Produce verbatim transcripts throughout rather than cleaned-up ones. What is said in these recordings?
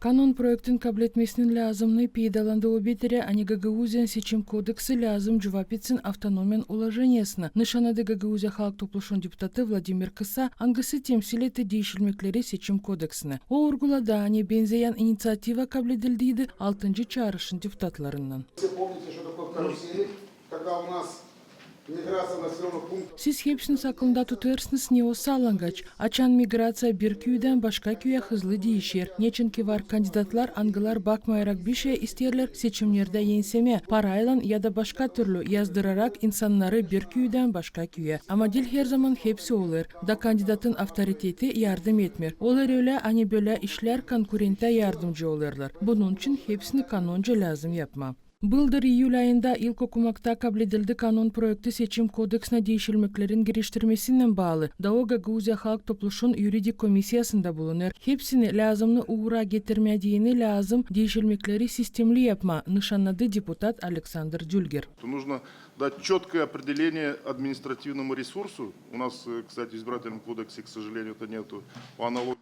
Kanon proektin kabletmesinin lääzımnıı peydalandı o beterä, ani Gagauziyanın Seçim kodeksi lääzım cuvap etsin avtonomiyanın ulajeniyasına, nışannadı Gagauziya Halk Topluşunun deputatı Vladimir Kısa, angısı temsil etti diişilmekleri Seçim kodeksinä. O urguladı, ani benzeyän iniţiativa kabledildiydi altıncı çaarışın deputatlarınnan. Все помните, что такое карусели, когда у нас миграция населённых пунктов. Siz hepsiniz aklında tutêrsınız, ne o sallangaç, açan migraţiya bir küüdän başka küüyä hızlı diişer, neçinki var kandidatlar, angılar, bakmayarak bişeyä, isteerlär seçimnerdä ensemää, paraylan ya da başka türlü, yazdırarak insannarı bir küüdän başka küüyä. Ama diil herzaman hepsi olêr, da kandidatın avtoriteti yardım etmeer. Olêr ölä, ani bölä işlär konkurentä yardımcı olêrlar. Bunun için hepsini kanonca lääzım yapmaa. Bıldır iyül ayında ilk okumakta kabledildi kanon proekti Seçim kodeksinä diişilmeklerin giriştirmesinnän baalı. Da o Gagauziya Halk Topluşun yuridik komissiyasında bulunêr. Hepsini lääzımnı uura getirmää deyni lääzım diişilmekleri sistemli yapmaa, nışannadı deputat Aleksandr Dülger. Нужно дать чёткое определение административному ресурсу. У нас, э, кстати, в избирательном кодексе, к сожалению, это нету.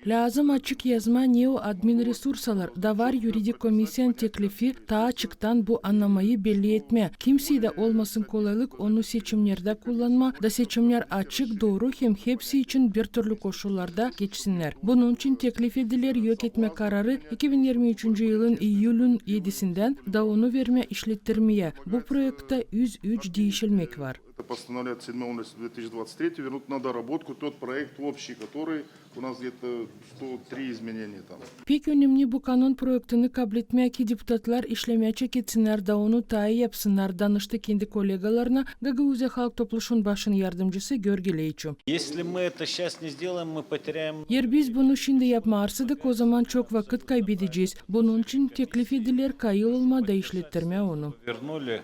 Lääzım açık yazmaa, ne o admin resursalar, da var yuridik komissiyanın teklifi taa açıktan bu annamayı belli etmää. Kimseydä olmasın kolaylık onu seçimnerdä kullanmaa, da seçimnär açık, dooru hem hepsi için bir türlü koşullarda geçsinnär. Bunun için teklif ediler yok etmää kararı iki bin yirmi üçüncü yılın iyülün edisindän, da onu vermää işlettirmeyä. Bu proektta üz üç diişilmek var. Это постановление от седьмого ноября две тысячи двадцать третьего вернуть на доработку тот проект общий, который у нас где-то сто три изменения там. Pek önemni bu kanon proektini kabletmää, ki deputatlar işlemää çeketsinnär da onu taa ii yapsınnar, danıştı kendi kolegalarına Gagauziya Halk Topluşun başın yardımcısı Georgiy Leiçu. Если мы это щас не сделаем, мы потеряем. Eer biz bunu şindi yapmarsaydık, o zaman çok vakıt kaybedecez. Bunun için teklif ediler kayıl olmaa da işlettirmää onu. Вернули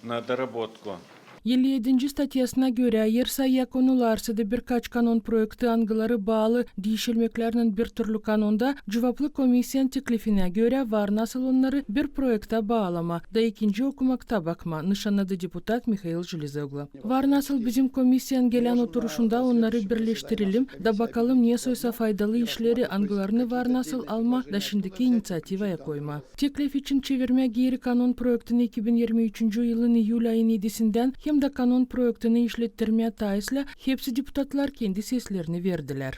на доработку. Elli edinci statyasına görä, eer sayıya konularsaydı birkaç kanon proekti, angıları baalı diişilmeklärnän bir türlü kanonda, cuvaplı komissiyanın teklifinä görä, var nasıl onnarı bir proektä baalamaa da ikinci okumakta bakmaa, nışannadı deputat Mihail Jelezoglu. Var nasıl bizim komissiyanın gelän oturuşunda onnarı birleştirelim da bakalım nesoysa faydalı işleri, angılarını var nasıl almaa da şindiki iniţiativaya koymaa. Teklif için çevirmää geeri kanon proektini iki bin yirmi üçüncü yılın iyül ayın edisindän hem dä kanon proektini işlettirmää taa islää hepsi deputatlar kendi seslerini verdilär.